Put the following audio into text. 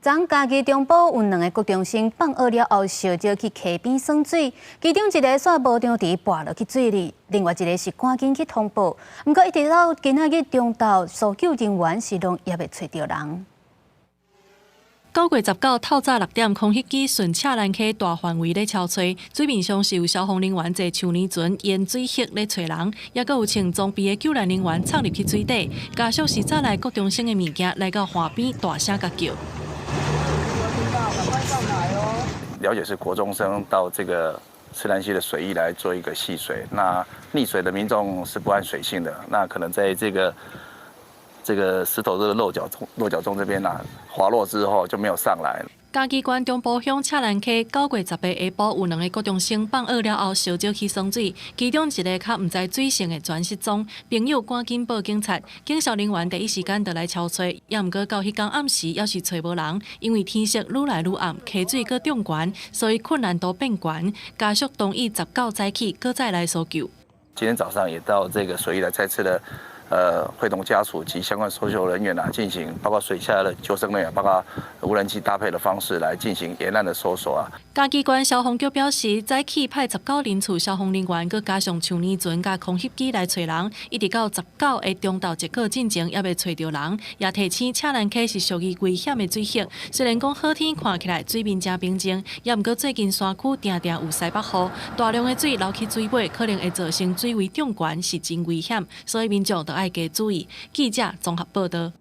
昨嘉義中部有兩個國中生放學了後，相約去溪邊耍水，其中一個煞無著佇跋落去水裡，另外一個是趕緊去通報。毋過一直到今仔日中晝，搜救人員是攏猶未揣著人。9月19透早6點，空翕機順赤蘭溪大範圍咧搜揣，水面上是有消防人員坐橡皮船沿水域咧揣人，猶閣有穿裝備的救難人員衝入去水底。家屬是早來國中生的物件來到岸邊大聲共叫。了解是國中生到這個赤蘭溪的水域來做一個戲水，那溺水的民眾是不諳水性的，那可能在這個石頭這個落腳中這邊啊滑落之後就沒有上來。嘉義縣中部鄉赤蘭溪9月10日下晡有兩个國中生放學了後相約去耍水，其中一个較毋知水性的全失蹤，朋友趕緊報警察，警消人員第一時間就來搜揣，猶毋過到彼工暗時猶是揣無人，因為天色愈來愈暗，溪水閣漲懸，所以困難度變懸，家屬同意十九早起閣再來搜救。今天早上也到這個水域來再次的會同家屬及相關搜救人員啊，進行包括水下的救生人員，包括無人機搭配的方式來進行沿岸的搜索啊。嘉義縣消防局表示，早起派19人次消防人員，閣加上橡皮船佮空翕機來揣人，一直到十九的中晝結果進前，猶未揣著人。也提醒赤蘭溪是屬於危險的水域，雖然講好天看起來水面誠平靜，猶毋過最近山區定定有西北雨，大量的水流去水尾，可能會造成水位漲懸，是真危險，所以民眾著愛加注意。記者綜合報道。